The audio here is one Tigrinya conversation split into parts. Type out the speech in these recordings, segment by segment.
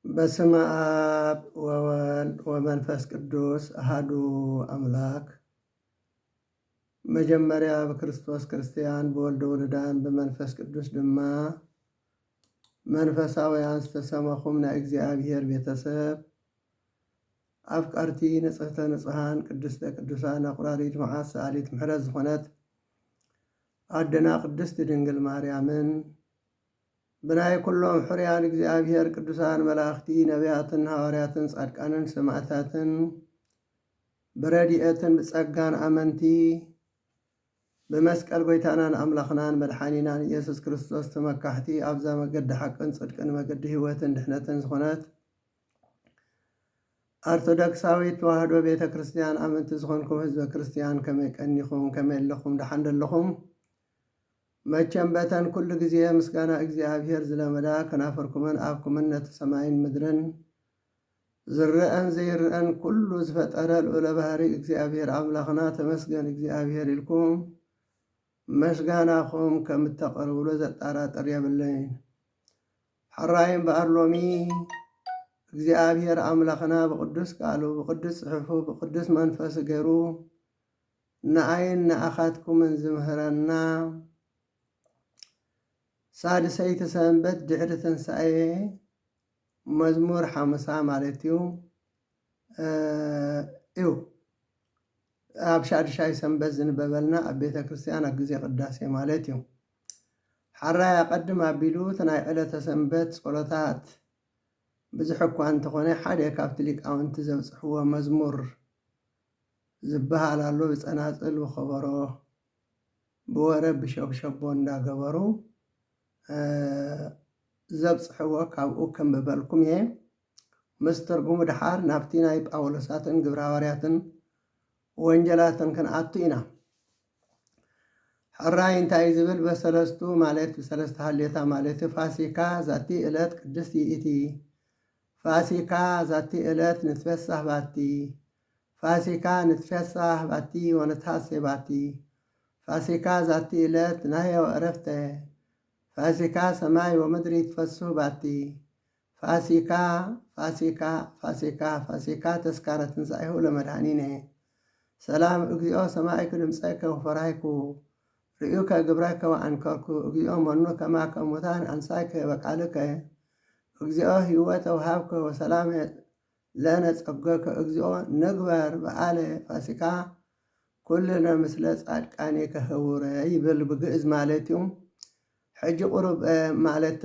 በስመ አብ ወወልድ ወመንፈስ ቅዱስ አሐዱ አምላክ። መጀመርያ ብክርስቶስ ክርስትያን፣ ብወልድ ውሉዳን፣ ብመንፈስ ቅዱስ ድማ መንፈሳውያን ዝተሰመኹም ናይ እግዚኣብሔር ቤተሰብ፣ ኣፍቀርቲ ንጽህተ ንጹሃን ቅድስተ ቅዱሳን ኣቁራሪት መዓት ሰኣሊት ምሕረት ዝኾነት ኣደና ቅድስቲ ድንግል ማርያምን፣ ብናይ ኩሎም ሕሩያን እግዚኣብሔር ቅዱሳን መላእኽቲ፣ ነቢያትን ሃዋርያትን ጻድቃንን ሰማዕታትን፣ ብረድኤትን ብጸጋን ኣመንቲ፣ ብመስቀል ጐይታናን ኣምላኽናን መድሓኒናን ኢየሱስ ክርስቶስ ተመካሕቲ፣ ኣብዛ መገዲ ሓቅን ጽድቅን መገዲ ህይወትን ድሕነትን ዝኾነት ኦርቶዶክሳዊት ተዋህዶ ቤተ ክርስቲያን ኣመንቲ ዝኾንኩም ህዝበ ክርስቲያን፣ ከመይ ቀኒኹም? ከመይ ኣለኹም? ደሓን ዶ ኣለኹም? መቸም በተን ኩሉ ግዜ ምስጋና እግዚኣብሔር ዝለመዳ ከናፍርኩምን ኣፍኩምን ነቲ ሰማይን ምድርን ዝረኣን ዘይረኣን ኩሉ ዝፈጠረ ልዑለ ባህሪ እግዚኣብሔር ኣምላኽና ተመስገን እግዚኣብሔር ኢልኩም ምስጋናኹም ከም እተቕርብሉ ዘጠራጥር የብለይን። ሕራይ እምበኣር ሎሚ እግዚኣብሔር ኣምላኽና ብቕዱስ ቃሉ፣ ብቕዱስ ጽሑፉ፣ ብቕዱስ መንፈሱ ገይሩ ንኣይን ንኣኻትኩምን ዝምህረና ሳድሰይቲ ሰንበት ድሕሪ ትንሳኤ መዝሙር ሓሙሳ ማለት እዩ፣ እ፣ እዩ። ኣብ ሻድሻይ ሰንበት ዝንበበልና ኣብ ቤተ ክርስቲያን ኣብ ግዜ ቅዳሴ ማለት እዩ። ሓራይ ኣቐድም ኣቢሉ እቲ ናይ ዕለተ ሰንበት ጸሎታት ብዙሕ እኳ እንተኾነ፣ ሓደ ካብቲ ሊቃውንቲ ዘብጽሕዎ መዝሙር ዝበሃል ኣሎ። ብጸናጽል፣ ብኸበሮ፣ ብወረ፣ ብሸብሸቦ እንዳገበሩ፣ እ፣ ዘብጽሕዎ ካብኡ ከንብበልኩም እየ። ምስ ትርጉሙ ደሓር ናብቲ ናይ ጳውሎሳትን ግብረ ሃዋርያትን ወንጌላትን ክንኣቱ ኢና። ሕራይ እንታይ ዝብል በሰለስቱ ማለት ብሰለስተ ሃሌታ ማለት እዩ። ፋሲካ ዛቲ ዕለት ቅድስት ይእቲ። ፋሲካ ዛቲ ዕለት ንትፌሳህ ባቲ። ፋሲካ ንትፌሳህ ባቲ ወነትሐሴ ባቲ። ፋሲካ ዛቲ ዕለት ናህየ ወዕረፍተ። ፋሲካ ሰማይ ወምድሪ ይትፈስሁ ባቲ። ፋሲካ፣ ፋሲካ፣ ፋሲካ፣ ፋሲካ ተስካረ ትንሳኤሁ ለመድኃኒነ። ሰላም እግዚኦ ሰማዕኩ ድምፀከ ወፈራይኩ፣ ርእዩከ ግብረከ ወአንከርኩ። እግዚኦ መኑ ከማከ ሙታን አንሳይከ በቃልከ። እግዚኦ ህይወተ ወሃብከ ወሰላመ ለነጸገከ። እግዚኦ ንግበር በዓለ ፋሲካ ኩልነ ምስለ ጻድቃኔከ ህቡረ ይብል ብግእዝ ማለት እዩ። ሕጂ ቁሩብ፣ እ፣ ማለት፣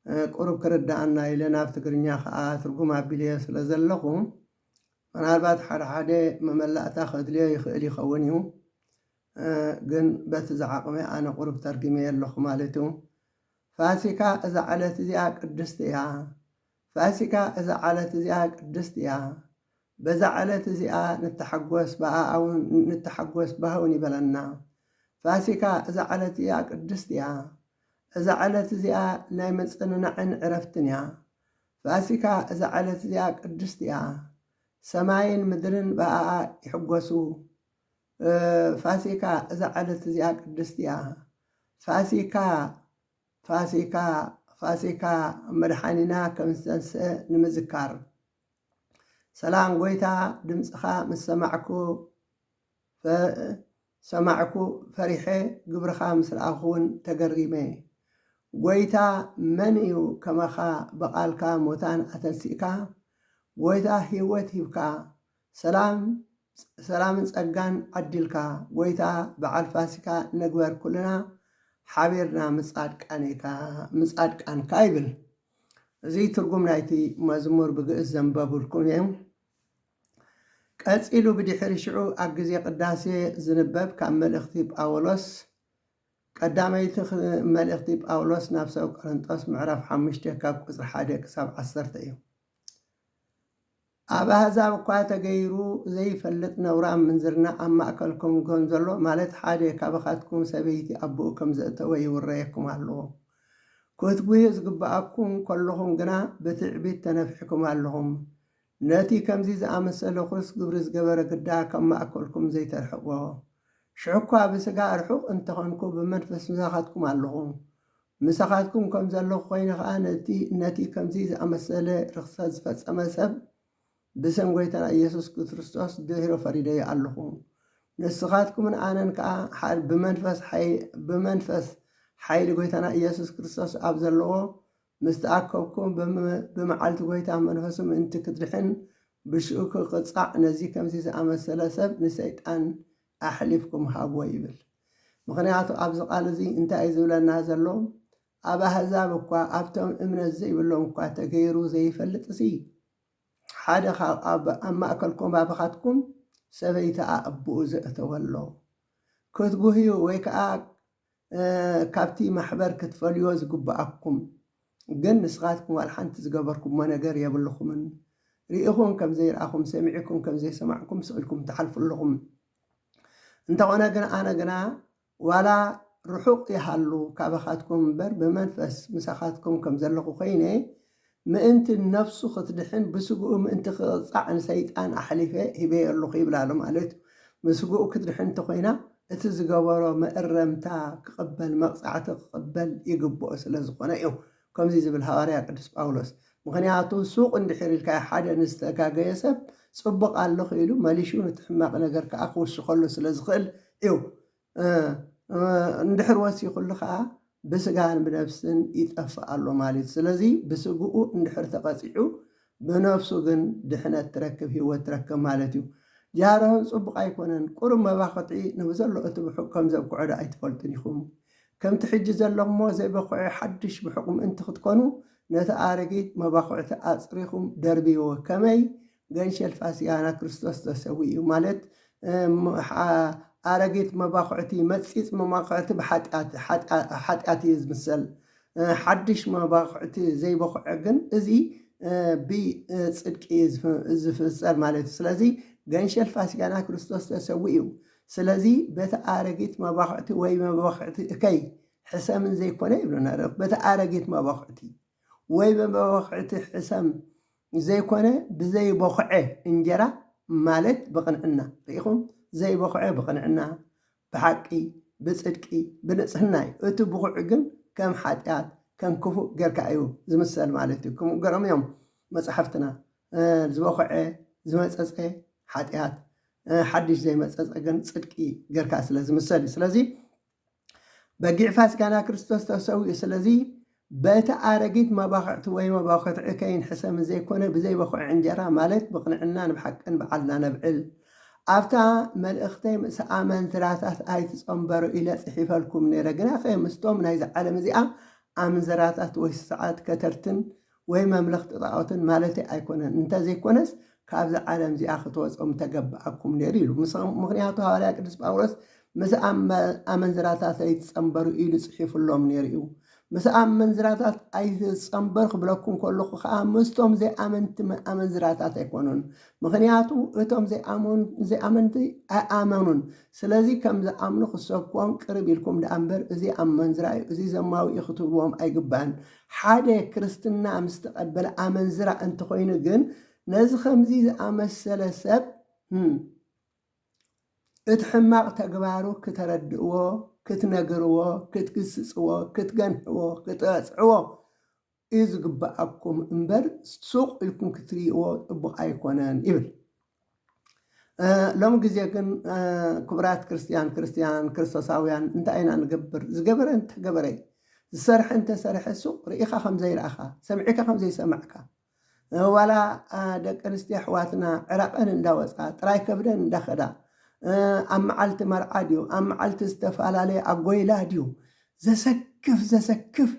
እ፣ ቁሩብ ክርድኣና ኢለ ናብ ትግርኛ ከኣ ትርጉም ኣቢለዮ ስለ ዘለኹ፣ ምናልባት ሓደ ሓደ መመላእታ ከድልዮ ይኽእል ይኸውን እዩ። እ፣ ግን በቲ ዝዓቕመ ኣነ ቁሩብ ተርጊመዮ ኣለኹ ማለት እዩ። ፋሲካ እዛ ዕለት እዚኣ ቅድስቲ እያ። ፋሲካ እዛ ዕለት እዚኣ ቅድስቲ እያ። በዛ ዕለት እዚኣ ንተሓጎስ፣ ብኣኣ እውን ንተሓጎስ፣ ብሃ እውን ይበለና። ፋሲካ እዛ ዕለት እዚኣ ቅድስቲ እያ። እዛ ዕለት እዚኣ ናይ ምጽንናዕን ዕረፍትን እያ። ፋሲካ እዛ ዕለት እዚኣ ቅድስቲ እያ። ሰማይን ምድርን ብኣኣ ይሕጎሱ። እ፣ ፋሲካ እዛ ዕለት እዚኣ ቅድስቲ እያ። ፋሲካ፣ ፋሲካ፣ ፋሲካ መድሓኒና ከም ዝተንስአ ንምዝካር። ሰላም ጎይታ፣ ድምፅኻ ምስ ሰማዕኩ፣ ፈ-፣ ሰማዕኩ ፈሪሐ፣ ግብርኻ ምስ ረኣኹ እውን ተገሪመ። ጎይታ መን እዩ ከማኻ ብቓልካ ሙታን ኣተንሲእካ? ጎይታ ህይወት ሂብካ፣ ሰላም፣ ሰላምን ጸጋን ዓዲልካ። ጎይታ በዓል ፋሲካ ንግበር ኩልና ሓቢርና ምጻድቃኔካ፣ ምጻድቃንካ ይብል። እዚ ትርጉም ናይቲ መዝሙር ብግእዝ ዘንበብልኩም እየ። ቀጺሉ ብድሕሪ ሽዑ ኣብ ግዜ ቅዳሴ ዝንበብ ካብ መልእኽቲ ጳውሎስ፣ ቀዳመይቲ ኽ-፣ መልእኽቲ ጳውሎስ ናብ ሰብ ቆሮንጦስ ምዕራፍ ሓሙሽተ ካብ ቁጽሪ ሓደ ክሳብ ዓሰርተ እዩ። ኣብ ኣህዛብ እኳ ተገይሩ ዘይፈልጥ ነውራም ምንዝርና ኣብ ማእከልኩም ከም ዘሎ፣ ማለት ሓደ ካባኻትኩም ሰበይቲ ኣቦኡ ከም ዘእተወ ይውረየኩም ኣሎ። ክትጉዩ ዝግብኣኩም ከለኹም ግና ብትዕቢት ተነፊሕኩም ኣለኹም። ነቲ ከምዚ ዝኣመሰለ ርኹስ ግብሪ ዝገበረ ግዳ ካብ ማእከልኩም ዘይተርሕቕዎ፣ ሽሕኳ ብስጋ ርሑቕ እንተኾንኩ፣ ብመንፈስ ምሳኻትኩም ኣለኹ። ምሳኻትኩም ከም ዘለኹ ኮይነ ኸኣ፣ ነቲ፣ ነቲ ከምዚ ዝኣመሰለ ርኽሰት ዝፈጸመ ሰብ ብስም ጎይታና ኢየሱስ ክርስቶስ ድሒሩ ፈሪደዮ ኣለኹ። ንስኻትኩምን ኣነን ከኣ ሓ-፣ ብመንፈስ ሓይ-፣ ብመንፈስ ሓይሊ ጎይታና ኢየሱስ ክርስቶስ ኣብ ዘለዎ ምስ ተኣከብኩም፣ ብም-፣ ብመዓልቲ ጎይታ መንፈሱ ምእንቲ ክትድሕን ብሽኡ ክቕጻዕ፣ ነዚ ከምዚ ዝኣመሰለ ሰብ ንሰይጣን ኣሕሊፍኩም ሃብዎ ይብል። ምኽንያቱ ኣብዚ ቃል እዚ እንታይ እዩ ዝብለና ዘሎ? ኣብ ኣህዛብ እኳ፣ ኣብቶም እምነት ዘይብሎም እኳ ተገይሩ ዘይፈልጥሲ፣ ሓደ ካብ ኣብ፣ ኣብ ማእከልኩም ኣባኻትኩም ሰበይቲ ኣእብኡ ዘእተወ ኣሎ። ክትጉህዩ ወይ ከኣ፣ እ፣ ካብቲ ማሕበር ክትፈልዮ ዝግብኣኩም፣ ግን ንስኻትኩም ዋላ ሓንቲ ዝገበርኩምዎ ነገር የብልኹምን። ርኢኹም ከም ዘይረኣኹም፣ ሰሚዕኩም ከም ዘይሰማዕኩም ስቕ ኢልኩም ትሓልፉ ኣለኹም። እንተኾነ ግን ኣነ ግና ዋላ ርሑቕ ይሃሉ ካባኻትኩም እምበር፣ ብመንፈስ ምሳኻትኩም ከም ዘለኹ ኮይነ፣ ምእንቲ ነፍሱ ክትድሕን ብስግኡ ምእንቲ ክቕጻዕ ንሰይጣን ኣሕሊፈ ሂበዮ ኣለኹ ይብል ኣሎ ማለት እዩ። ምስግኡ ክትድሕን እንተኾይና፣ እቲ ዝገበሮ መእረምታ ክቕበል፣ መቕጻዕቲ ክቕበል ይግብኦ ስለ ዝኾነ እዩ ከምዚ ዝብል ሃዋርያ ቅዱስ ጳውሎስ። ምኽንያቱ ሱቕ እንድሕር ኢልካ ሓደ ንዝተጋገየ ሰብ ጽቡቕ ኣለኹ ኢሉ መሊሹ ነቲ ሕማቕ ነገር ከኣ ክውስኸሉ ስለ ዝኽእል እዩ። እ፣ እ፣ እንድሕር ወሲኹሉ ኸኣ ብስጋን ብነፍስን ይጠፍእ ኣሎ ማለት እዩ። ስለዚ ብስግኡ እንድሕር ተቐጺዑ ብነፍሱ ግን ድሕነት ትረክብ፣ ህይወት ትረክብ ማለት እዩ። ጃህራሁን ጽቡቕ ኣይኮነን። ቁሩብ መባኽዒ ንብዘሎ እቲ ብሑቕ ከም ዘብክዖ ዶ ኣይትፈልጡን ኢኹም? ከምቲ ሕጂ ዘሎ እሞ ዘይበኽዐ ሓድሽ ብሑቕ ምእንቲ ክትኮኑ ነቲ ኣረጊት መባኽዕቲ ኣጽሪኹም ደርብይዎ። ከመይ? ገንሸል ፋሲካና ክርስቶስ ተሰዊኡ እዩ ማለት፣ እም፣ ሓ-፣ ኣረጊት መባኽዕቲ፣ መጺጽ መባኽዕቲ ብሓጢኣት፣ ሓጢኣ-፣ ሓጢኣት እዩ ዝምሰል። እ፣ ሓድሽ መባኽዕቲ ዘይበኽዐ ግን እዚ፣ እ፣ ብጽድቂ እዩ ዝፍ-፣ ዝፍጸር ማለት እዩ። ስለዚ ገንሸል ፋሲካና ክርስቶስ ተሰዊኡ እዩ። ስለዚ በቲ ኣረጊት መባኽዕቲ ወይ መባኽዕቲ እከይ ሕሰምን ዘይኮነ ይብለና። በቲ ኣረጊት መባኽዕቲ ወይ መባኽዕቲ ሕሰም ዘይኮነ፣ ብዘይበኹዐ እንጀራ ማለት ብቕንዕና፣ ርኢኹም? ዘይበኹዐ ብቕንዕና፣ ብሓቂ፣ ብጽድቂ፣ ብንጽህና እዩ። እቲ ብኹዕ ግን ከም ሓጢኣት፣ ከም ክፉእ ጌርካ እዩ ዝምሰል ማለት እዩ። ከምኡ ገይሮም እዮም መጻሕፍትና፣ እ፣ ዝበኹዐ፣ ዝመጸጸ ሓጢኣት፣ እ፣ ሓድሽ ዘይመጸጸ ግን ጽድቂ ጌርካ ስለ ዝምሰል እዩ። ስለዚ በጊዕ ፋሲካና ክርስቶስ ተሰዊኡ። ስለዚ በቲ ኣረጊት መባኽዕቲ ወይ መባኽዕቲ እከይን ሕሰምን ዘይኮነ፣ ብዘይ በኹዕ እንጀራ ማለት ብቕንዕናን ብሓቅን በዓልና ነብዕል። ኣብታ መልእኽተይ ምስ ኣመንዝራታት ኣይትጸንበሩ ኢለ ጽሒፈልኩም ነይረ። ግናኸ ምስቶም ናይዛ ዓለም እዚኣ ኣመንዝራታት ወይ ሰዓት ከተርትን ወይ መምለኽቲ ጣዖትን ማለተይ ኣይኮነን። እንተዘይኮነስ ካብዛ ዓለም እዚኣ ክትወጹ ምተገበኣኩም ነይሩ ኢሉ። ምስ-፣ ምኽንያቱ ሃዋርያ ቅዱስ ጳውሎስ ምስ ኣመ-፣ ኣመንዝራታት ኣይትጸንበሩ ኢሉ ጽሒፉሎም ነይሩ እዩ። ምስ ኣመንዝራታት ኣይትጸንበር ክብለኩም ከለኹ ከኣ ምስቶም ዘይኣመንቲ መ-፣ ኣመንዝራታት ኣይኮኑን። ምኽንያቱ እቶም ዘይኣመን-፣ ዘይኣመንቲ ኣይኣመኑን። ስለዚ ከም ዝኣምኑ ክሰብክዎም ቅርብ ኢልኩም ደኣ እምበር፣ እዚ ኣመንዝራ እዩ፣ እዚ ዘማዊ እዩ ክትብልዎም ኣይግባእን። ሓደ ክርስትና ምስ ተቐበለ ኣመንዝራ እንተኾይኑ ግን፣ ነዚ ከምዚ ዝኣመሰለ ሰብ፣ ህም፣ እቲ ሕማቕ ተግባሩ ክተረድእዎ፣ ክትነግርዎ፣ ክትግስጽዎ፣ ክትገንሕዎ፣ ክትቐጽዕዎ እዩ ዝግብኣኩም እምበር፣ ሱቕ ኢልኩም ክትርእይዎ ጽቡቕ ኣይኮነን ይብል። እ፣ ሎሚ ግዜ ግን፣ እ፣ ክቡራት ክርስትያን፣ ክርስትያን፣ ክርስቶሳውያን እንታይ ኢና ንገብር? ዝገበረ እንተገበረ፣ ዝሰርሐ እንተሰርሐ ሱቕ ርኢኻ ከም ዘይረኣኻ፣ ሰሚዕካ ከም ዘይሰማዕካ፣ እ፣ ዋላ፣ እ፣ ደቂ ኣንስትዮ ኣሕዋትና ዕራቐን እንዳወጻ፣ ጥራይ ከብደን እንዳኸዳ፣ እ፣ ኣብ መዓልቲ መርዓ ድዩ፣ ኣብ መዓልቲ ዝተፈላለየ ኣጎይላ ድዩ፣ ዘሰክፍ፣ ዘሰክፍ፣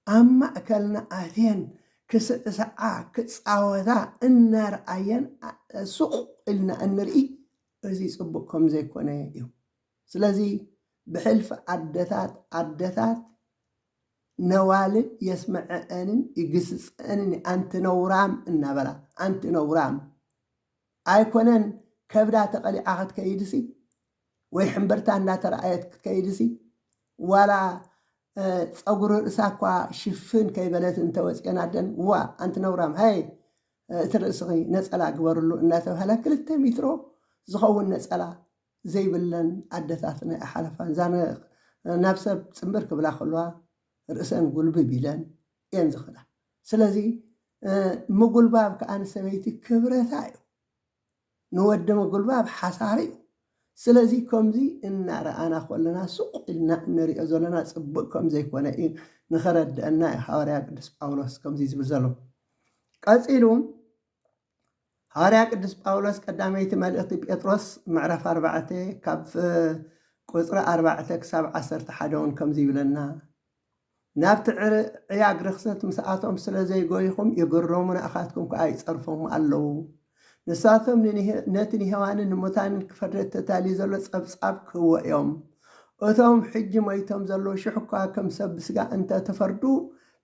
ኣብ ማእከልና ኣትየን ክስዕስዓ፣ ክጻወታ እናርኣየን፣ ኣ-፣ ሱቕ ኢልና እንርኢ፣ እዚ ጽቡቕ ከም ዘይኮነ እዩ። ስለዚ ብሕልፊ ኣደታት፣ ኣደታት ነዋልድ የስምዐአንን ይግስጸአንን፣ ኣንቲ ነውራም እናበላ፣ ኣንቲ ነውራም። ኣይኮነን ከብዳ ተቐሊዓ ክትከይድሲ፣ ወይ ሕምብርታ እንዳተረኣየት ክትከይድሲ፣ ዋላ፣ እ፣ ጸጉሪ ርእሳ እኳ ሽፍን ከይበለት እንተወጽኤን ኣደን፣ "ዋ፣ ኣንቲ ነውራም፣ ሃይ፣ እ፣ እቲ ርእስኺ ነጸላ ግበርሉ" እናተባህለ ክልተ ሜትሮ ዝኸውን ነጸላ ዘይብለን ኣደታትና ይሓለፋ። እዛ ነ-፣ ናብ ሰብ ጽምብር ክብላ ከለዋ ርእሰን ጉልብብ ኢለን እየን ዝኸዳ። ስለዚ፣ እ፣ ምጉልባብ ከኣ ንሰበይቲ ክብረታ እዩ። ንወዲ ምጉልባብ ሓሳሪ እዩ። ስለዚ ከምዚ እናረኣና ከለና ሱቕ ኢልና እንሪኦ ዘለና ጽቡቕ ከም ዘይኮነ እዩ ንኸረድአና እዩ ሃዋርያ ቅዱስ ጳውሎስ ከምዚ ዝብል ዘሎ። ቀጺሉ ሃዋርያ ቅዱስ ጳውሎስ ቀዳመይቲ መልእኽቲ ጴጥሮስ ምዕራፍ ኣርባዕተ ካብ ቁጽሪ ኣርባዕተ ክሳብ ዓሰርተ ሓደ እውን ከምዚ ይብለና፣ ናብቲ ዕር-፣ ዕያግ ርኽሰት ምስኣቶም ስለ ዘይጎይኹም ይግረሙ፣ ንኣኻትኩም ከኣ ይጸርፎም ኣለዉ። ንሳቶም ንንሄ-፣ ነቲ ንሄዋንን ንሙታንን ክፈርድ ተታልዩ ዘሎ ጸብጻብ ክህቦ እዮም። እቶም ሕጂ ሞይቶም ዘለዉ ሽሕ እኳ ከም ሰብ ብስጋ እንተ ተፈርዱ፣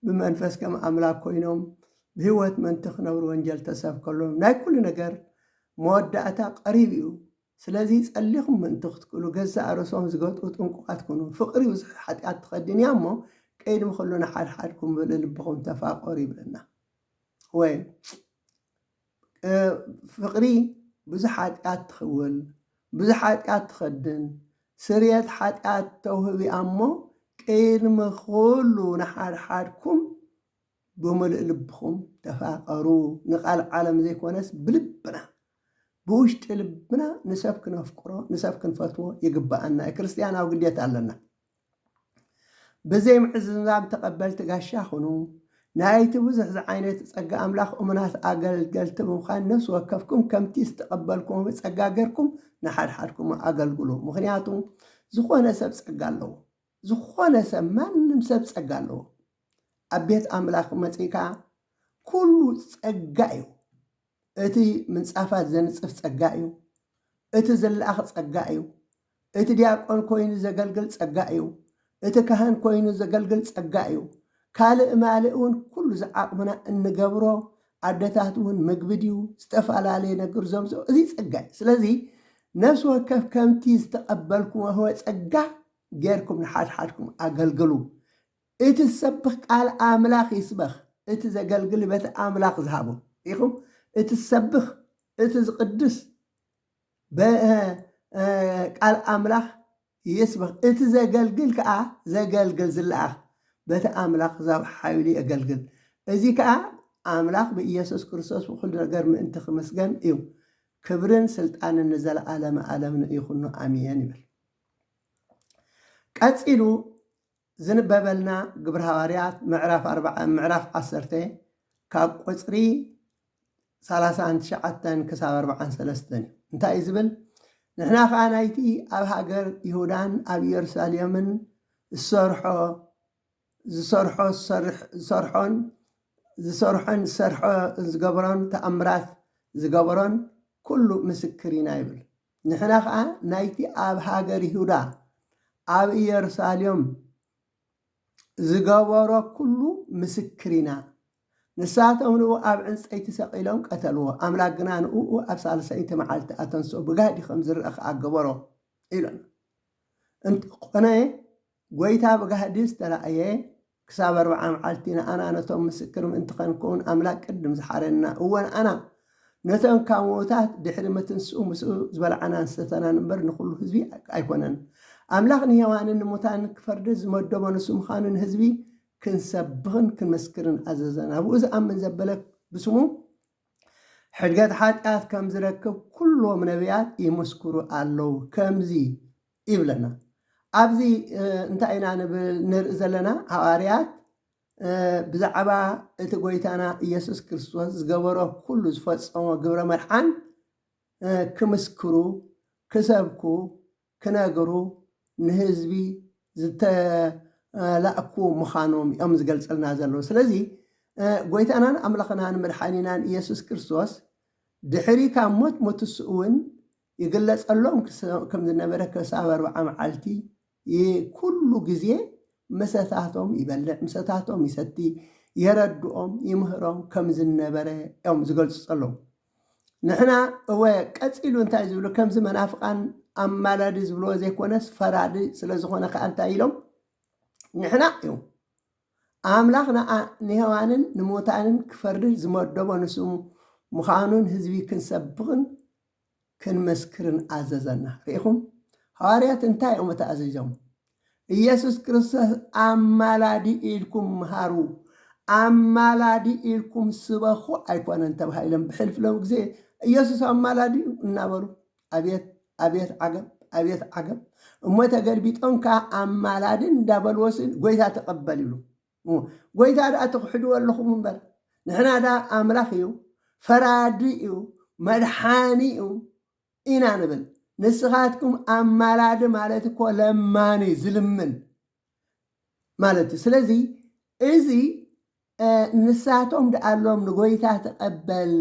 ብመንፈስ ከም ኣምላኽ ኮይኖም ብህይወት ምእንቲ ክነብሩ ወንጀል ተሰብከሎም። ናይ ኩሉ ነገር መወዳእታ ቀሪብ እዩ። ስለዚ ጸሊኹም ምእንቲ ክትክእሉ ገዛእ ርእሶም ዝገጥኡ ጥንቁቓት ኩኑ። ፍቕሪ ብዙሕ ሓጢኣት ትኸድን እያ እሞ፣ ቅድሚ ኩሉ ንሓድሓድኩም ምሉእ ልብኹም ተፋቐሩ ይብለና። ወይ፣ እ፣ ፍቕሪ ብዙሕ ሓጢኣት ትኽውል፣ ብዙሕ ሓጢኣት ትኸድን፣ ስርየት ሓጢኣት ተውህብ እያ እሞ፣ ቅድሚ ኩሉ ንሓድሓድኩም ብምሉእ ልብኹም ተፋቐሩ። ንቃል ዓለም ዘይኮነስ ብልብና፣ ብውሽጢ ልብና ንሰብ ክነፍቅሮ፣ ንሰብ ክንፈትዎ ይግብኣና እዩ። ክርስትያናዊ ግዴታ ኣለና። ብዘይ ምዕዝምዛም ተቐበልቲ ጋሻ ኩኑ። ናይቲ ብዙሕ ዝዓይነቱ ጸጋ ኣምላኽ እሙናት ኣገልገልቲ ብምዃን ነፍሲ ወከፍኩም ከምቲ ዝተቐበልኩሞ ጸጋ ጌርኩም ንሓድሓድኩም ኣገልግሉ። ምኽንያቱ ዝኾነ ሰብ ጸጋ ኣለዎ። ዝኾነ ሰብ፣ ማንም ሰብ ጸጋ ኣለዎ። ኣብ ቤት ኣምላኽ መጺእካ ኩሉ ጸጋ እዩ። እቲ ምንጻፋት ዘንጽፍ ጸጋ እዩ። እቲ ዝለኣኽ ጸጋ እዩ። እቲ ዲያቆን ኮይኑ ዘገልግል ጸጋ እዩ። እቲ ካህን ኮይኑ ዘገልግል ጸጋ እዩ። ካልእ ማልእ እውን ኩሉ ዝዓቕምና እንገብሮ፣ ኣደታት እውን ምግቢ ድዩ፣ ዝተፈላለየ ነገር ዘምጽኦ፣ እዚ ጸጋ እዩ። ስለዚ ነፍሲ ወከፍ ከምቲ ዝተቐበልኩሞ ህወ ጸጋ ጌርኩም ንሓድሓድኩም ኣገልግሉ። እቲ ዝሰብኽ ቃል ኣምላኽ ይስበኽ። እቲ ዘገልግል በቲ ኣምላኽ ዝሃቦ ኢኹም። እቲ ዝሰብኽ፣ እቲ ዝቕድስ በ-፣ እ፣ እ፣ ቃል ኣምላኽ ይስበኽ። እቲ ዘገልግል ከኣ ዘገልግል ዝለኣኽ በቲ ኣምላኽ ዝሃቦ ሓይሉ የገልግል። እዚ ከኣ ኣምላኽ ብኢየሱስ ክርስቶስ ብኹሉ ነገር ምእንቲ ክምስገን እዩ። ክብርን ስልጣንን ንዘለዓለመ ዓለም ንይኹኖ ኣሜን ይብል። ቀጺሉ ዝንበበልና ግብሪ ሃዋርያት ምዕራፍ ኣርባዓ፣ ምዕራፍ ዓሰርተ ካብ ቁጽሪ ሰላሳን ትሽዓተን ክሳብ ኣርባዓን ሰለስተን እዩ። እንታይ እዩ ዝብል? ንሕና ኸኣ ናይቲ ኣብ ሃገር ይሁዳን ኣብ ኢየሩሳሌምን ዝሰርሖ፣ ዝሰርሖ፣ ዝሰርሕ-፣ ዝሰርሖን፣ ዝሰርሖን ዝሰርሖ ዝገበሮን ተኣምራት ዝገበሮን ኩሉ ምስክር ኢና ይብል። ንሕና ኸኣ ናይቲ ኣብ ሃገር ይሁዳ ኣብ ኢየሩሳሌም ዝገበሮ ኩሉ ምስክር ኢና። ንሳቶም ንኡ ኣብ ዕንጸይቲ ሰቒሎም ቀተልዎ፣ ኣምላኽ ግና ንኡ ኣብ ሳልሰይቲ መዓልቲ ኣተንስኦ፣ ብጋህዲ ከም ዝረአ ከኣ ገበሮ ኢሎና። እንተኾነ፣ ጐይታ ብጋህዲ ዝተራእየ ክሳብ ኣርብዓ መዓልቲ ንኣና ነቶም ምስክር ምእንቲ ኸንከውን ኣምላኽ ቅድም ዝሓረና፣ እወ ንኣና ነቶም ካብ ምዉታት ድሕሪ ምትንስኡ ምስኡ ዝበልዓናን ዝሰተናን እምበር ንኹሉ ህዝቢ ኣይኮነን። ኣምላኽ ንሄዋንን ንሙታንን ክፈርድ ዝመደቦ ንሱ ምዃኑ ንህዝቢ ክንሰብኽን ክንምስክርን ኣዘዘና። ብኡ ዝኣምን ዘበለ ብስሙ ሕድገት ሓጢኣት ከም ዝረክብ ኩሎም ነቢያት ይምስክሩ ኣለዉ። ከምዚ ይብለና። ኣብዚ፣ እ፣ እንታይ ኢና ንብል፣ ንርኢ ዘለና? ሃዋርያት፣ እ፣ ብዛዕባ እቲ ጐይታና ኢየሱስ ክርስቶስ ዝገበሮ ኩሉ ዝፈጸሞ ግብረ መድሓን፣ እ፣ ክምስክሩ፣ ክሰብኩ፣ ክነግሩ ንህዝቢ ዝተላእኩ ምዃኖም እዮም ዝገልጸልና ዘለዉ። ስለዚ፣ እ፣ ጐይታናን ኣምላኽናን መድሓኒናን ኢየሱስ ክርስቶስ ድሕሪ ካብ ሞት ምትስኡ እውን ይግለጸሎም ክስ-፣ ከም ዝነበረ ክሳብ ኣርብዓ መዓልቲ ይ-፣ ኩሉ ግዜ ምሰታቶም ይበልዕ፣ ምሰታቶም ይሰቲ፣ የረድኦም፣ ይምህሮም ከም ዝነበረ እዮም ዝገልጹ ዘለዉ። ንሕና እወ ቀጺሉ እንታይ ዝብሉ፣ ከምዚ መናፍቃን ኣማላዲ ዝብልዎ ዘይኮነስ ፈራዲ ስለ ዝኾነ ከኣ እንታይ ኢሎም፣ ንሕና እዩ ኣምላኽ ንኣ-፣ ንሄዋንን ንሙታንን ክፈርድ ዝመደቦ ንሱ ምዃኑን ህዝቢ ክንሰብኽን ክንምስክርን ኣዘዘና። ርኢኹም? ሃዋርያት እንታይ እዮም ተኣዚዞም? ኢየሱስ ክርስቶስ ኣማላዲ ኢልኩም ምሃሩ፣ ኣማላዲ ኢልኩም ስበኹ ኣይኮነን ተባሂሎም ብሕልፍሎም ግዜ ኢየሱስ ኣማላዲ እዩ እናበሉ፣ ኣቤት ኣቤት ዓገብ፣ ኣቤት ዓገብ። እሞ ተገልቢጦም ከዓ ኣማላዲ እንዳበልዎስ ጎይታ ተቐበል ይብሉ። ጎይታ ደኣ ትኽሕድዎ ኣለኹም እምበር፣ ንሕና ደኣ ኣምላኽ እዩ፣ ፈራዲ እዩ፣ መድሓኒ እዩ ኢና ንብል። ንስኻትኩም ኣማላዲ ማለት እኮ ለማኒ፣ ዝልምን ማለት እዩ። ስለዚ እዚ ንሳቶም ደኣሎም ንጎይታ ተቐበል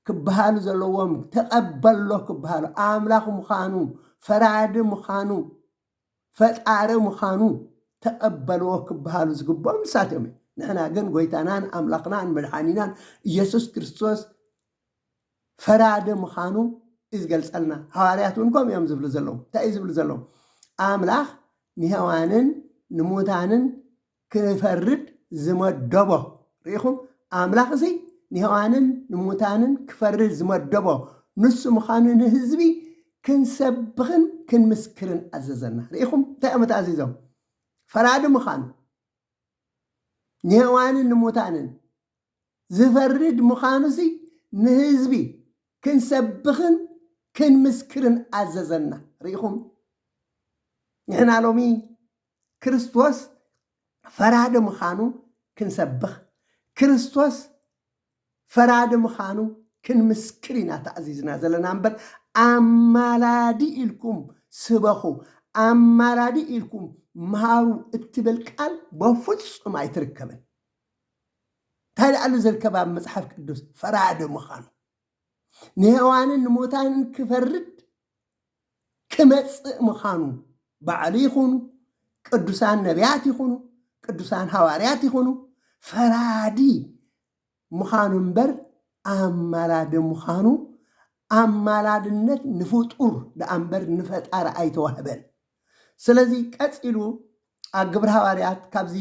ክበሃሉ ዘለዎም፣ ተቐበሎ ክበሃሉ፣ ኣምላኽ ምዃኑ፣ ፈራዲ ምዃኑ፣ ፈጣሪ ምዃኑ ተቐበልዎ ክበሃሉ ዝግብኦም ንሳቶም እዮም። ንሕና ግን ጎይታናን ኣምላኽናን መድሓኒናን ኢየሱስ ክርስቶስ ፈራዲ ምዃኑ እዩ ዝገልጸልና። ሃዋርያት እውን ከምኡ እዮም ዝብሉ ዘለዉ። እንታይ እዩ ዝብሉ ዘለዉ? ኣምላኽ ንሄዋንን ንሙታንን ክፈርድ ዝመደቦ፣ ርኢኹም? ኣምላኽ እዚ ንሄዋንን ንሙታንን ክፈርድ ዝመደቦ ንሱ ምዃኑ ንህዝቢ ክንሰብኽን ክንምስክርን ኣዘዘና። ርኢኹም? እንታይ እዮም ተኣዚዞም? ፈራዲ ምዃኑ፣ ንሄዋንን ንሙታንን ዝፈርድ ምዃኑሲ ንህዝቢ ክንሰብኽን ክንምስክርን ኣዘዘና። ርኢኹም? ንሕና ሎሚ ክርስቶስ ፈራዲ ምዃኑ ክንሰብኽ፣ ክርስቶስ ፈራዲ ምዃኑ ክንምስክር ኢና ተኣዚዝና ዘለና እምበር፣ ኣማላዲ ኢልኩም ስበኹ፣ ኣማላዲ ኢልኩም ምሃሩ እትብል ቃል በፍጹም ኣይትርከብን። እንታይ ደኣሉ ዝርከብ ኣብ መጽሓፍ ቅዱስ ፈራዲ ምዃኑ፣ ንሄዋንን ንሙታንን ክፈርድ ክመጽእ ምዃኑ፣ ባዕሉ ይኹኑ፣ ቅዱሳን ነቢያት ይኹኑ፣ ቅዱሳን ሃዋርያት ይኹኑ፣ ፈራዲ ምዃኑ እምበር ኣማላዲ ምዃኑ፣ ኣማላድነት ንፍጡር ደኣ እምበር ንፈጣሪ ኣይተዋህበን። ስለዚ ቀጺሉ ኣብ ግብሪ ሃዋርያት፣ ካብዚ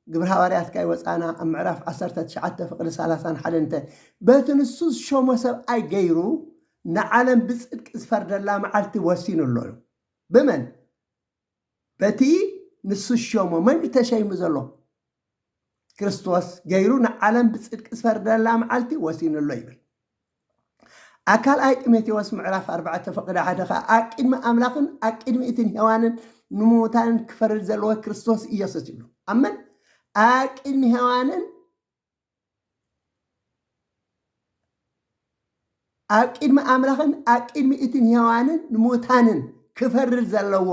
ግብሪ ሃዋርያት ካይወፃና ኣብ ምዕራፍ ዓሰርተ ትሽዓተ ፍቕዲ ሰላሳን ሓደን እንተ፣ በቲ ንሱ ዝሾሞ ሰብኣይ ገይሩ ንዓለም ብጽድቂ ዝፈርደላ መዓልቲ ወሲኑ ኣሎ። ብመን? በቲ ንሱ ዝሾሞ። መን እዩ ተሸይሙ ዘሎ? ክርስቶስ ገይሩ ንዓለም ብጽድቂ ዝፈርደላ መዓልቲ ወሲኑ ኣሎ ይብል። ኣብ ካልኣይ ጢሞቴዎስ ምዕራፍ ኣርባዕተ ፍቕዲ ሓደ ኸዓ ኣብ ቅድሚ ኣምላኽን ኣብ ቅድሚ እትን ሄዋንን ንምዉታንን ክፈርድ ዘለዎ ክርስቶስ ኢየሱስ ይብሉ። ኣብ መን? ኣብ ቅድሚ ሄዋንን ኣብ ቅድሚ ኣምላኽን ኣብ ቅድሚ እትን ሄዋንን ንምዉታንን ክፈርድ ዘለዎ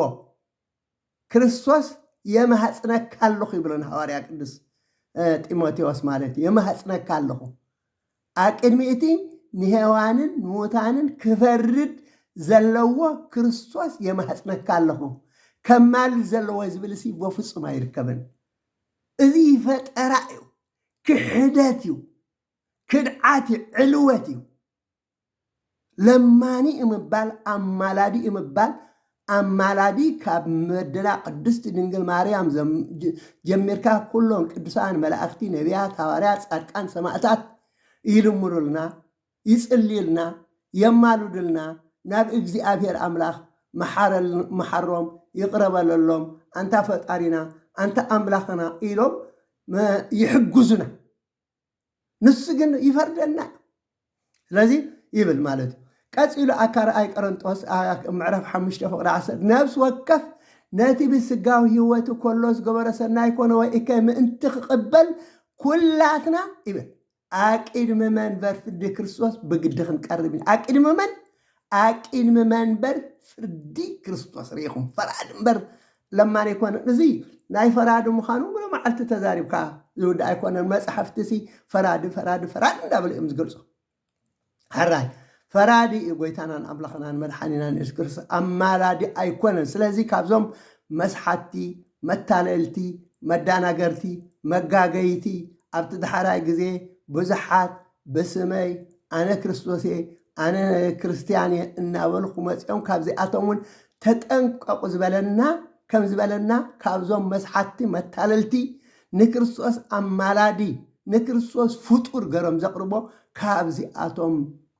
ክርስቶስ የማህጽነካ ኣለኹ ይብሎ ንሃዋርያ ቅዱስ ጢሞቴዎስ ማለት እዩ። የማህጽነካ ኣለኹ ኣብ ቅድሚ እቲ ንሄዋንን ንምዉታንን ክፈርድ ዘለዎ ክርስቶስ የማህጽነካ ኣለኹ። ከማልድ ዘለዎ ዝብል ሲ በፍጹም ኣይርከብን። እዚ ፈጠራ እዩ፣ ክሕደት እዩ፣ ክድዓት እዩ፣ ዕልወት እዩ። ለማኒ እዩ ምባል፣ ኣማላዲ እዩ ምባል። ኣማላዲ ካብ መደዳ ቅድስቲ ድንግል ማርያም ጀሚርካ ኩሎም ቅዱሳን መላእኽቲ፣ ነቢያት፣ ሃዋርያት፣ ጻድቃን፣ ሰማእታት ይልምኑልና፣ ይጽልዩልና፣ የማሉድልና፣ ናብ እግዚኣብሔር ኣምላኽ መሓሮም፣ ይቕረ በለሎም፣ ኣንታ ፈጣሪና፣ ኣንታ ኣምላኽና ኢሎም ይሕግዙና። ንሱ ግን ይፈርደና። ስለዚ ይብል ማለት እዩ። ቀጺሉ ኣብ ካልኣይ ቆሮንጦስ ምዕራፍ ሓሙሽተ ፍቕዲ ዓሰርተ፣ ነፍሲ ወከፍ ነቲ ብስጋዊ ህይወቱ ከሎ ዝገበሮ ሰናይ ኮነ ወይ እከይ ምእንቲ ክቕበል ኩላትና ይብል። ኣቅድሚ መንበር ፍርዲ ክርስቶስ ብግዲ ክንቀርብ ኢና። ኣቅድሚ መን? ኣቅድሚ መንበር ፍርዲ ክርስቶስ። ርኢኹም፣ ፈራዲ እምበር ለማኒ ኣይኮነን። እዚ ናይ ፈራዲ ምዃኑ ሙሉ መዓልቲ ተዛሪብካ ዝውዳእ ኣይኮነን። መጽሓፍቲ ሲ ፈራዲ፣ ፈራዲ፣ ፈራዲ እንዳበሉ እዮም ዝገልጹ። ሕራይ ፈራዲ እዩ ጎይታናን ኣምላኽናን መድሓኒናን የሱስ ክርስቶስ፣ ኣማላዲ ኣይኮነን። ስለዚ ካብዞም መስሓትቲ፣ መታለልቲ፣ መዳናገርቲ፣ መጋገይቲ ኣብቲ ዳሕራይ ግዜ ብዙሓት ብስመይ ኣነ ክርስቶስ እየ፣ ኣነ ክርስትያን እየ እናበሉ ክመፅኦም ካብዚኣቶም እውን ተጠንቀቑ ዝበለና፣ ከም ዝበለና ካብዞም መስሓትቲ መታለልቲ ንክርስቶስ ኣማላዲ ንክርስቶስ ፍጡር ገሮም ዘቕርቦ ካብዚኣቶም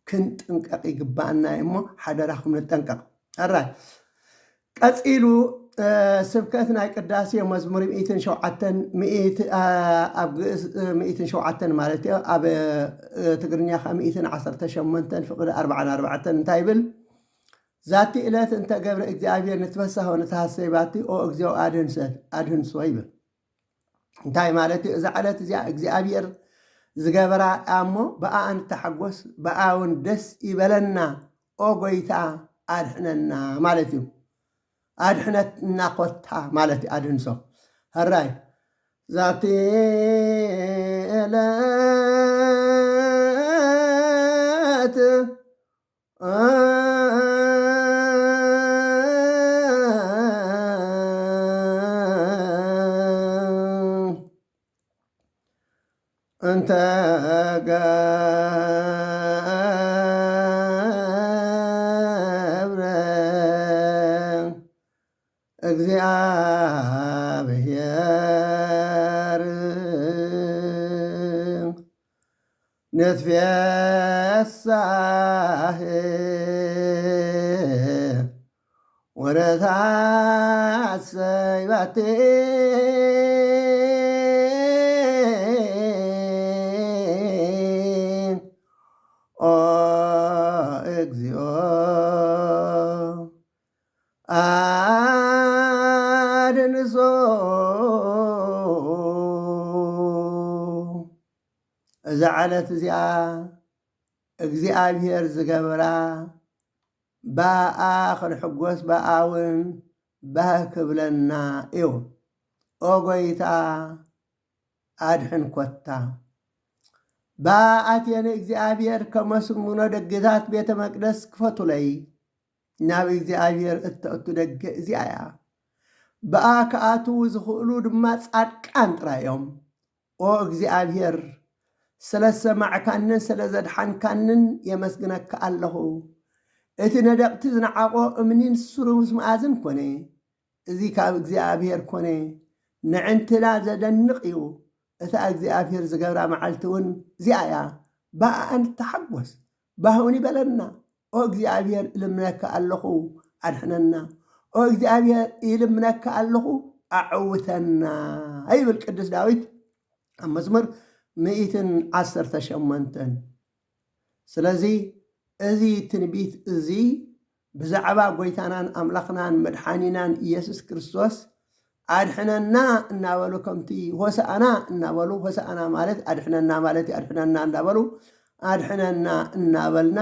ክንጥንቀቕ ይግባኣና እዩ እሞ ሓደራኹም ንጠንቀቕ። ኣራይ ቀጺሉ ስብከት ናይ ቅዳሴ መዝሙር ሚእትን ሸውዓተን ኣብ ግእዝ ሚእትን ሸውዓተን ማለት እዩ። ኣብ ትግርኛ ከ ሚእትን ዓሰርተ ሸሞንተን ፍቕዲ ኣርባዓን ኣርባዕተን እንታይ ይብል? ዛቲ እለት እንተ ገብረ እግዚኣብሔር ንትፈሳህ ወንትሃሰይ ባቲ ኦ እግዚኦ ኣድህንሰ ኣድህንሶ ይብል። እንታይ ማለት እዩ? እዛ ዕለት እዚኣ እግዚኣብሔር ዝገበራ እያ እሞ ብኣኣ ንተሓጎስ፣ ብኣኣ እውን ደስ ይበለና። ኦ ጎይታ ኣድሕነና ማለት እዩ። ኣድሕነትና ኮታ ማለት እዩ። ኣድህንሶ። ሕራይ ዛቲ እለት እንተ ገብረ እግዚኣብሔር ንትፌሳህ ወረታሰይ ባቲ ኦ እግዚኦ ኣድንሶ። እዛ ዕለት እዚኣ እግዚኣብሔር ዝገብራ ብኣኣ ክንሕጎስ ብኣኣ እውን ባህ ክብለና እዩ። ኦ ጎይታ ኣድሕን ኮታ። ብኣኣ ኣትየ ንእግዚኣብሔር ከመስግኖ ደገታት ቤተ መቅደስ ክፈቱለይ። ናብ እግዚኣብሔር እተእቱ ደገ እዚኣ እያ። ብኣ ክኣትዉ ዝኽእሉ ድማ ጻድቃን ጥራይ እዮም። ኦ እግዚኣብሔር፣ ስለ ዝሰማዕካንን ስለ ዘድሓንካንን የመስግነካ ኣለኹ። እቲ ነደቕቲ ዝነዓቖ እምኒ ንሱ ርኡስ መኣዝን ኮነ። እዚ ካብ እግዚኣብሔር ኮነ። ንዕንትና ዘደንቕ እዩ። እታ እግዚኣብሔር ዝገብራ መዓልቲ እውን እዚኣ እያ። ብኣኣ ንተሓጎስ፣ ባህውን ይበለና። ኦ እግዚኣብሔር፣ እልምነካ ኣለኹ፣ ኣድሕነና። ኦ እግዚኣብሔር፣ ይልምነካ ኣለኹ፣ ኣዕውተና፣ ይብል ቅዱስ ዳዊት ኣብ መዝሙር ሚእትን ዓሰርተ ሸሞንተን። ስለዚ እዚ ትንቢት እዚ ብዛዕባ ጎይታናን ኣምላኽናን መድሓኒናን ኢየሱስ ክርስቶስ ኣድሕነና እናበሉ፣ ከምቲ ሆሳእና እናበሉ፣ ሆሳእና ማለት ኣድሕነና ማለት እዩ፣ ኣድሕነና እንዳበሉ፣ ኣድሕነና እናበልና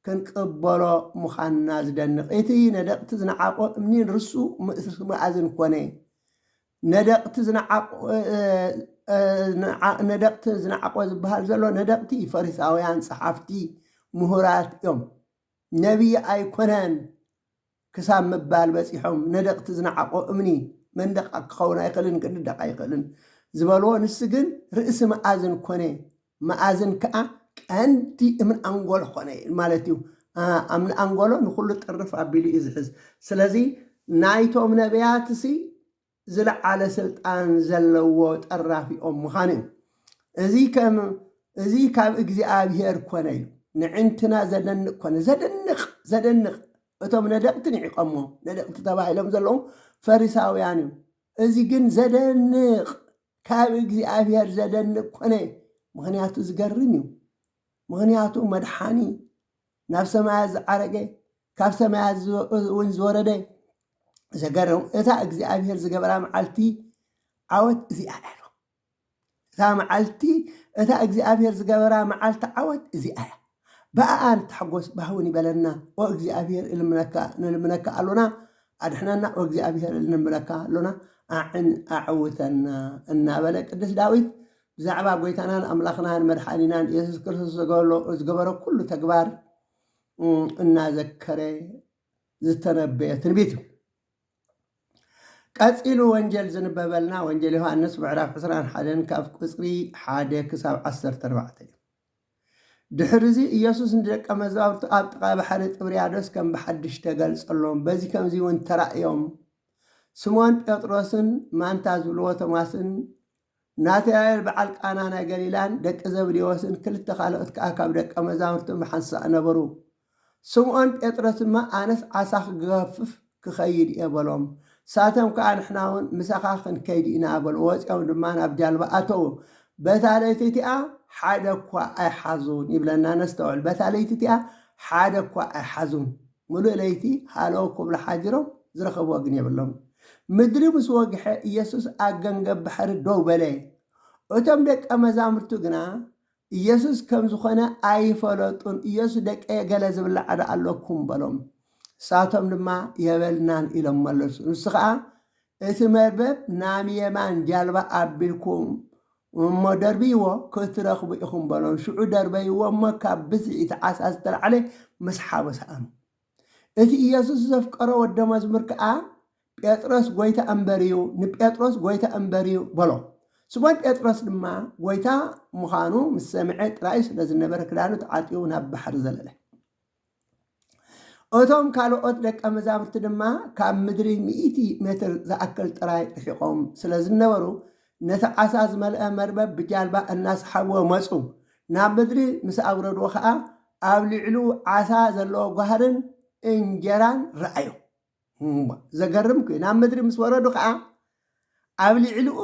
ክንቅበሎ ምዃንና ዝደንቕ። እቲ ነደቕቲ ዝነዓቖ እምኒ ንርሱ ርኡስ መኣዝን ኮነ። ነደቕቲ ዝነዓቆ፣ እ፣ እ፣ ንዓ-፣ ነደቕቲ ዝነዓቆ ዝበሃል ዘሎ ነደቕቲ ፈሪሳውያን፣ ጸሓፍቲ፣ ምሁራት እዮም። ነቢይ ኣይኮነን ክሳብ ምባል በጺሖም። ነደቕቲ ዝነዓቆ እምኒ መንደቕ ክኸውን ኣይኽእልን፣ ክንደቕ ኣይኽእልን ዝበልዎ፣ ንሱ ግን ርእሲ መኣዝን ኮነ። መኣዝን ከኣ ቀንዲ እምን ኣንጎሎ ኮነ ማለት እዩ። ኣ-፣ እምን ኣንጎሎ ንኹሉ ጥርፍ ኣቢሉ እዩ ዝሕዝ። ስለዚ ናይቶም ነቢያትሲ ዝለዓለ ስልጣን ዘለዎ ጠራፊኦም ምዃኑ እዩ። እዚ ከም፣ እዚ ካብ እግዚኣብሔር ኮነ ኢሉ። ንዕንትና ዘደንቕ ኮነ። ዘደንቕ፣ ዘደንቕ። እቶም ነደቕቲ ንዒቐሞ፣ ነደቕቲ ተባሂሎም ዘለዉ ፈሪሳውያን እዩ። እዚ ግን ዘደንቕ፣ ካብ እግዚኣብሔር ዘደንቕ ኮነ። ምኽንያቱ ዝገርም እዩ። ምኽንያቱ መድሓኒ ናብ ሰማያት ዝዓረገ፣ ካብ ሰማያት ዝወ-፣ እውን ዝወረደ፣ ዘገርም፣ እታ እግዚኣብሔር ዝገበራ መዓልቲ ዓወት እዚኣ እያ። እታ መዓልቲ፣ እታ እግዚኣብሔር ዝገበራ መዓልቲ ዓወት እዚኣ እያ። ብኣኣ ንተሓጎስ፣ ባህውን ይበለና። ኦ እግዚኣብሔር፣ እልምነካ፣ ንልምነካ ኣሎና፣ ኣድሕነና። ኦ እግዚኣብሔር፣ እልምነካ ኣሎና፣ ኣዕን-፣ ኣዕውተና እናበለ ቅዱስ ዳዊት ብዛዕባ ጎይታናን ኣምላኽናን መድሓኒናን ኢየሱስ ክርስቶስ ዝገበሎ-፣ ዝገበሮ ኩሉ ተግባር፣ እ፣ እናዘከረ ዝተነበየ ትንቢት እዩ። ቀጺሉ ወንጌል ዝንበበልና ወንጌል ዮሃንስ ምዕራፍ ዕስራን ሓደን ካብ ቁጽሪ ሓደ ክሳብ ዓሰርተ ኣርባዕተ እዩ። ድሕሪ እዚ ኢየሱስ ንደቀ መዛሙርቱ ኣብ ጥቓ ባሕሪ ጥብርያዶስ ከም ብሓድሽ ተገልጸሎም። በዚ ከምዚ እውን ተራእዮም። ስምዖን ጴጥሮስን ማንታ ዝብልዎ ቶማስን ናትናኤል በዓል ቃና ናይ ገሊላን ደቂ ዘብዴዎስን ክልተ ካልኦት ከኣ ካብ ደቀ መዛሙርቱ ብሓንሳእ ነበሩ። ስምዖን ጴጥሮስ ድማ፣ ኣነስ ዓሳ ክገፍፍ ክኸይድ እየ በሎም። ንሳቶም ከኣ፣ ንሕና እውን ምሳኻ ክንከይድ ኢና በሉ። ወፂኦም ድማ ናብ ጃልባ ኣተዉ። በታ ለይቲ እቲኣ ሓደ እኳ ኣይሓዙን ይብለና። ነስተውዕል፣ በታ ለይቲ እቲኣ ሓደ እኳ ኣይሓዙን። ምሉእ ለይቲ ሃለው ክብሉ ሓዲሮም ዝረኸብዎ ግን የብሎም። ምድሪ ምስ ወግሐ ኢየሱስ ኣብ ገንገብ ባሕሪ ደው በለ። እቶም ደቀ መዛሙርቱ ግና ኢየሱስ ከም ዝኾነ ኣይፈለጡን። ኢየሱስ፣ ደቀየ፣ ገለ ዝብላዕ ዶ ኣለኩም በሎም። ንሳቶም ድማ የበልናን ኢሎም መለሱ። ንሱ ኸዓ እቲ መርበብ ናብ የማን ጃልባ ኣቢልኩም እሞ ደርብይዎ ክትረኽቡ ኢኹም በሎም። ሽዑ ደርበይዎ እሞ ካብ ብዝሒ እቲ ዓሳ ዝተላዕለ ምስሓቦ ሰኣኑ። እቲ ኢየሱስ ዘፍቀሮ ወደ መዝሙር ከኣ ጴጥሮስ ጐይታ እምበር እዩ፣ ንጴጥሮስ ጐይታ እምበር እዩ በሎ። ስሞን ጴጥሮስ ድማ ጐይታ ምዃኑ ምስ ሰምዐ ጥራይ ስለ ዝነበረ ክዳኑ ተዓጢቑ ናብ ባሕሪ ዘለለ። እቶም ካልኦት ደቀ መዛሙርቲ ድማ ካብ ምድሪ ሚእቲ ሜትር ዝኣክል ጥራይ ርሒቖም ስለ ዝነበሩ ነቲ ዓሳ ዝመልአ መርበብ ብጃልባ እናሰሓብዎ መጹ። ናብ ምድሪ ምስ ኣውረድዎ ኸኣ ኣብ ልዕሉ ዓሳ ዘለዎ ጓህርን እንጀራን ረኣዩ። እምባ፣ ዘገርም ኩ-፣ ናብ ምድሪ ምስ ወረዱ ኸዓ ኣብ ልዕሊኡ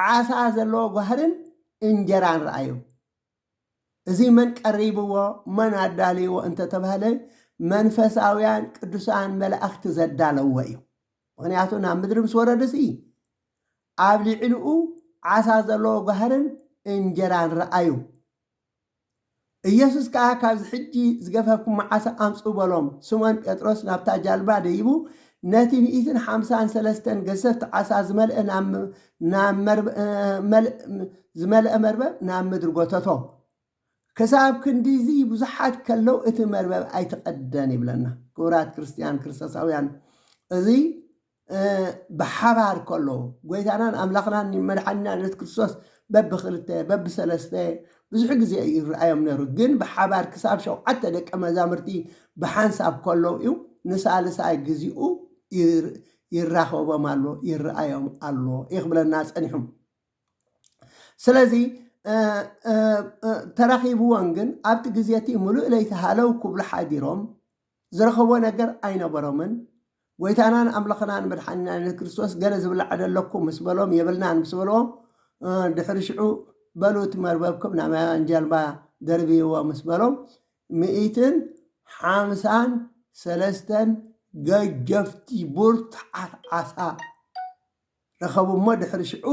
ዓሳ ዘለዎ ጓህርን እንጀራን ረኣዩ። እዚ መን ቀሪብዎ፣ መን ኣዳልይዎ እንተተባህለ መንፈሳውያን ቅዱሳን መላእኽቲ ዘዳለዎ እዩ። ምኽንያቱ ናብ ምድሪ ምስ ወረዱ ሲ ኣብ ልዕሊኡ ዓሳ ዘለዎ ጓህርን እንጀራን ረኣዩ። ኢየሱስ ከኣ ካብዚ ሕጂ ዝገፈፍኩም ዓሳ ኣምጽኡ በሎም። ስሞን ጴጥሮስ ናብታ ጃልባ ደይቡ ነቲ ሚእትን ሓምሳን ሰለስተን ገዘፍቲ ዓሳ ዝመልአ ናብ፣ ናብ መርበ-፣ መልእ-፣ ዝመልአ መርበብ ናብ ምድሪ ጎተቶ። ክሳብ ክንዲዚ ብዙሓት ከለዉ እቲ መርበብ ኣይተቐደን ይብለና። ክቡራት ክርስትያን ክርስቶሳውያን፣ እዚ እ፣ ብሓባር ከለዉ፣ ጎይታናን ኣምላኽናን መድሓኒና የሱስ ክርስቶስ በብኽልተ፣ በብሰለስተ ብዙሕ ግዜ እዩ ይረኣዮም ነይሩ። ግን ብሓባር ክሳብ ሸውዓተ ደቀ መዛሙርቲ ብሓንሳብ ከለዉ እዩ ንሳልሳይ ግዜኡ ይር-፣ ይራኸቦም ኣሎ፣ ይረኣዮም ኣሎ እዩ ክብለና ጸኒሑ። ስለዚ፣ እ፣ እ፣ እ፣ ተራኺብዎም ግን ኣብቲ ግዜ እቲ ምሉእ ለይቲ ሃለው ክብሉ ሓዲሮም፣ ዝረኸቦ ነገር ኣይነበሮምን። ጎይታናን ኣምላኽናን መድሓኒናን የሱስ ክርስቶስ፣ "ገለ ዝብላዕ ዶ ኣለኩም?" ምስ በሎም፣ "የብልናን" ምስ በልዎም፣ እ፣ ድሕሪ ሽዑ፣ "በሉ እቲ መርበብኩም ናብ የማን ጃልባ ደርብይዎ" ምስ በሎም፣ ሚእትን ሓምሳን ሰለስተን ገጀፍቲ ብርቱዓት ዓሳ ረኸቡ እሞ ድሕሪ ሽዑ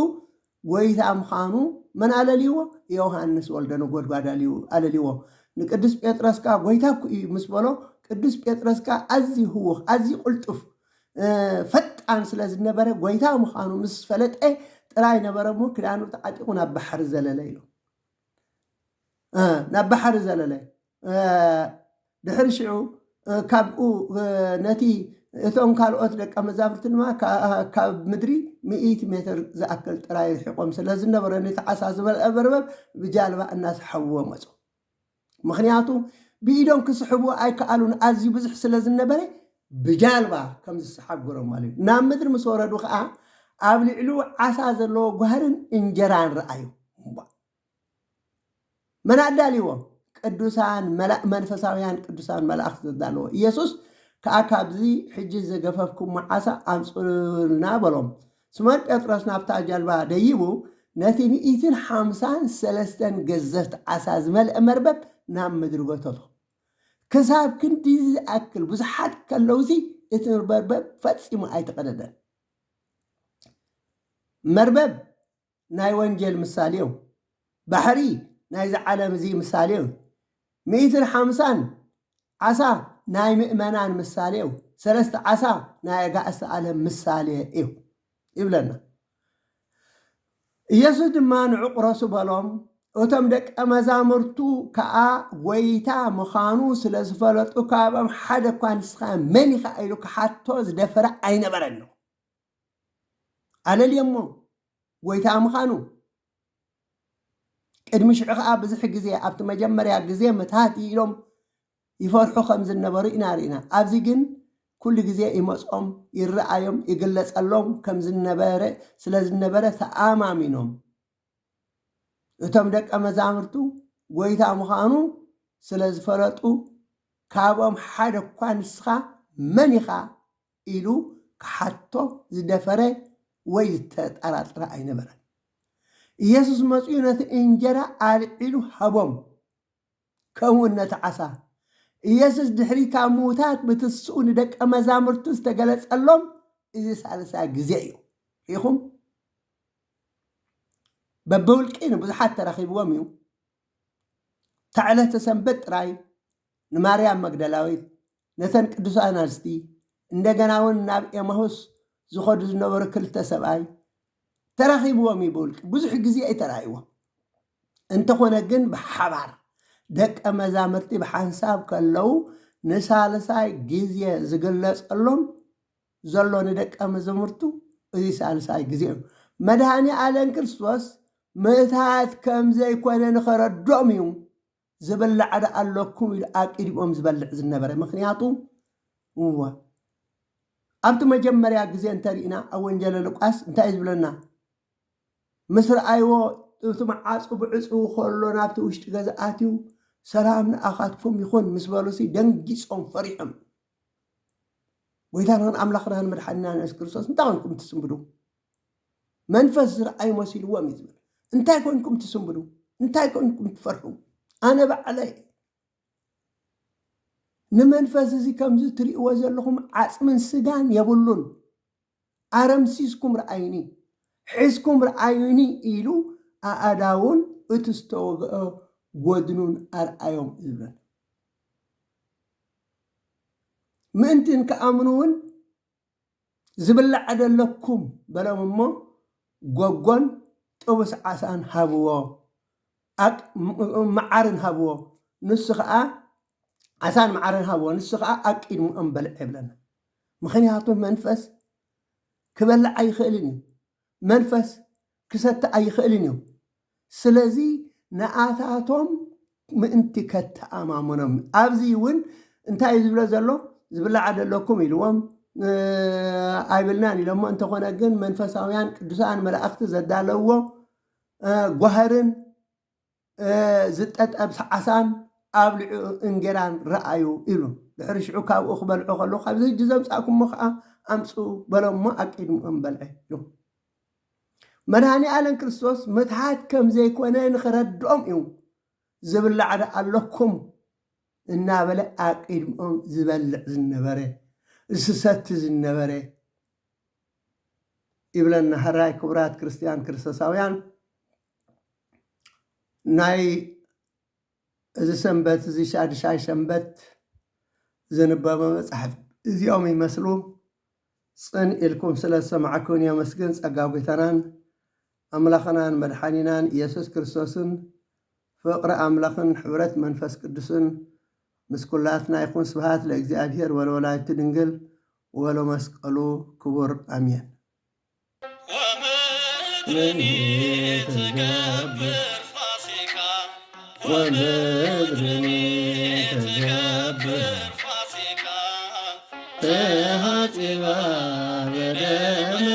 ጎይታ ምዃኑ መን ኣለልይዎ? ዮሃንስ ወልደ ነጎድጓድ ኣልዩ-፣ ኣለልይዎ። ንቅዱስ ጴጥሮስ ከኣ "ጎይታ እኮ እዩ" ምስ በሎ፣ ቅዱስ ጴጥሮስ ከኣ ኣዝዩ ህዉኽ፣ ኣዝዩ ቅልጡፍ፣ እ፣ ፈጣን ስለ ዝነበረ፣ ጎይታ ምዃኑ ምስ ፈለጠ ጥራይ ነበረ እሞ ክዳኑ ተዓጢቑ ናብ ባሕሪ ዘለለ ኢሉ። እ፣ ናብ ባሕሪ ዘለለ። እ፣ ድሕሪ ሽዑ፣ እ፣ ካብኡ፣ እ፣ ነቲ፣ እቶም ካልኦት ደቀ መዛሙርቲ ድማ ካ-፣ ካብ ምድሪ ሚእቲ ሜትር ዝኣክል ጥራይ ርሒቖም ስለ ዝነበረ፣ ነቲ ዓሳ ዝበልዐ መርበብ ብጃልባ እናሰሓብዎ መጹ። ምኽንያቱ ብኢዶም ክስሕብዎ ኣይከኣሉን፣ ኣዝዩ ብዙሕ ስለ ዝነበረ ብጃልባ ከም ዝሰሓብ ገይሮም ማለት እዩ። ናብ ምድሪ ምስ ወረዱ ኸኣ ኣብ ልዕሊኡ ዓሳ ዘለዎ ጓህርን እንጀራን ረኣዩ። እምቧ። መን ኣዳልይዎ? ቅዱሳን መላ-፣ መንፈሳውያን ቅዱሳን መላእኽቲ ዘዳለዎ። ኢየሱስ ከኣ ካብዚ ሕጂ ዝገፈፍኩሞ ዓሳ ኣምጽኡልና በሎም። ስሞን ጴጥሮስ ናብታ ጃልባ ደይቡ ነቲ ሚእትን ሓምሳን ሰለስተን ገዘፍቲ ዓሳ ዝመልአ መርበብ ናብ ምድሪ ጎተቶ። ክሳብ ክንዲ ዝኣክል ብዙሓት ከለውሲ እቲ መርበብ ፈጺሙ ኣይተቐደደን። መርበብ ናይ ወንጌል ምሳሌ እዩ። ባሕሪ ናይዚ ዓለም እዚ ምሳሌ እዩ። ሚእትን ሓምሳን ዓሳ ናይ ምእመናን ምሳሌ እዩ። ሰለስተ ዓሳ ናይ ኣጋእዝተ ዓለም ምሳሌ እዩ ይብለና። ኢየሱስ ድማ ንዑ ቁረሱ በሎም። እቶም ደቀ መዛሙርቱ ከኣ ጐይታ ምዃኑ ስለ ዝፈለጡ፣ ካብኦም ሓደ እኳ "ንስኻ መን ኢኻ?" ኢሉ ክሓቶ ዝደፈረ ኣይነበረን። ኣለልዮሞ ጐይታ ምዃኑ። ቅድሚ ሽዑ ኸዓ ብዙሕ ግዜ ኣብቲ መጀመርያ ግዜ ምትሃት ኢሎም ይፈርሑ ከም ዝነበሩ ኢና ርኢና። ኣብዚ ግን ኩሉ ግዜ ይመጾም፣ ይረኣዮም፣ ይግለጸሎም ከም ዝነበረ፣ ስለ ዝነበረ ተኣማሚኖም እቶም ደቀ መዛሙርቱ ጎይታ ምዃኑ ስለ ዝፈለጡ፣ ካብኦም ሓደ እኳ ንስኻ መን ኢኻ ኢሉ ክሓቶ ዝደፈረ ወይ ዝተጠራጠረ ኣይነበረን። ኢየሱስ መጺኡ ነቲ እንጀራ ኣልዒሉ ሃቦም፣ ከምኡውን ነቲ ዓሳ። ኢየሱስ ድሕሪ ካብ ምዉታት ብትስኡ ንደቀ መዛሙርቱ ዝተገለጸሎም እዚ ሳልሳይ ግዜ እዩ። ርኢኹም? በብውልቂ ንብዙሓት ተራኺብዎም እዩ። እታ ዕለተ ሰንበት ጥራይ ንማርያም መግደላዊት፣ ነተን ቅዱሳት ኣንስቲ፣ እንደገና እውን ናብ ኤማሁስ ዝኸዱ ዝነበሩ ክልተ ሰብኣይ ተራኺብዎም እዩ ብውልቂ። ብዙሕ ግዜ እዩ ተራእይዎም። እንተኾነ ግን ብሓባር ደቀ መዛሙርቲ ብሓንሳብ ከለዉ ንሳልሳይ ግዜ ዝግለጸሎም ዘሎ ንደቀ መዛሙርቱ እዚ ሳልሳይ ግዜ እዩ። መድኃኔ ዓለም ክርስቶስ ምእታት ከም ዘይኮነ ንኸረድኦም እዩ። ዝብላዕ ዶ ኣለኩም ኢሉ ኣቂድሞም ዝበልዕ ዝነበረ። ምኽንያቱ እወ ኣብቲ መጀመርያ ግዜ እንተሪእና ኣብ ወንጌለ ሉቃስ እንታይ እዩ ዝብለና? ምስ ረኣይዎ እቲ መዓፁ ብዕፁ ከሎ ናብቲ ውሽጢ ገዛ ኣትዩ ሰላም ንኣኻትኩም ይኹን ምስ በሉሲ ደንጊፆም ፈሪሖም። ጎይታናን ኣምላኽናን መድሓኒናን የሱስ ክርስቶስ እንታይ ኮንኩም ትስንብዱ? መንፈስ ዝረኣዩ መሲልዎም እዩ ዝብል። እንታይ ኮንኩም ትስንብዱ? እንታይ ኮንኩም ትፈርሑ? ኣነ ባዕለይ ንመንፈስ እዚ ከምዚ ትርእይዎ ዘለኹም ዓጽምን ስጋን የብሉን። ኣረምሲስኩም ረኣዩኒ፣ ሒዝኩም ረኣዩኒ ኢሉ ኣእዳውን እቲ ዝተወግአ ጎድኑን ኣርኣዮም እዩ ዝብለና። ምእንቲ ንክኣምኑ እውን ዝብላዕ ደለኩም በሎም እሞ ጎጎን ጥቡስ ዓሳን ሃብዎ፣ ኣቅ-፣ ም-፣ መዓርን ሃብዎ። ንሱ ኸዓ ዓሳን መዓርን ሃብዎ፣ ንሱ ኸዓ ኣብ ቅድሚኦም በልዐ ይብለና። ምኽንያቱ መንፈስ ክበልዕ ኣይኽእልን እዩ። መንፈስ ክሰቲ ኣይኽእልን እዩ። ስለዚ ንኣታቶም ምእንቲ ከተኣማምኖም። ኣብዚ እውን እንታይ እዩ ዝብሎ ዘሎ? ዝብላዕ ደለኩም ኢልዎም፣ እ፣ ኣይብልናን ኢሎሞ። እንተኾነ ግን መንፈሳውያን ቅዱሳን መላእኽቲ ዘዳለውዎ፣ እ፣ ጓህርን፣ እ፣ ዝጠጠብስ ዓሳን ኣብ ልዕሊኡ እንጌራን ረኣዩ ኢሉ። ድሕሪ ሽዑ ካብኡ ክበልዑ ከለዉ፣ ካብዚ ሕጂ ዘምጻእኩሞ ኸዓ ኣምጽኡ በሎሞ ኣብ ቅድሚኦም በልዐ ኢሉ። መድኃኔ ዓለም ክርስቶስ ምትሓት ከም ዘይኮነ ንኽረድኦም እዩ። ዝብላዕ ዶ ኣለኩም እናበለ ኣብ ቅድሚኦም ዝበልዕ ዝነበረ፣ ዝሰቲ ዝነበረ ይብለና። ሕራይ ክቡራት ክርስትያን ክርስቶሳውያን፣ ናይ እዚ ሰንበት፣ እዚ ሻድሻይ ሰንበት ዝንበበ መጻሕፍቲ እዚኦም ይመስሉ። ጽን ኢልኩም ስለ ዝሰማዕኩን የመስግን። ጸጋ ጐይታናን ኣምላኽናን መድሓኒናን ኢየሱስ ክርስቶስን ፍቕሪ ኣምላኽን ሕብረት መንፈስ ቅዱስን ምስ ኩላትና ይኹን። ስብሐት ለእግዚኣብሔር ወለወላዲቱ ድንግል ወለመስቀሉ ክቡር። ኣሜን። ወምድርኒ ትገብር ፋሲካ፣ ወምድርኒ ትገብር ፋሲካ፣ ተሃጺባ በደመ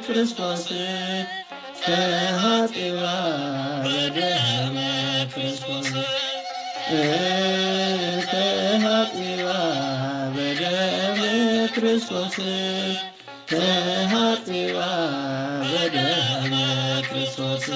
ክርስቶስ፣ ተሃጺባ በደመ ክርስቶስ፣ ተሃጺባ በደመ ክርስቶስ፣ ተሃጺባ በደመ ክርስቶስ።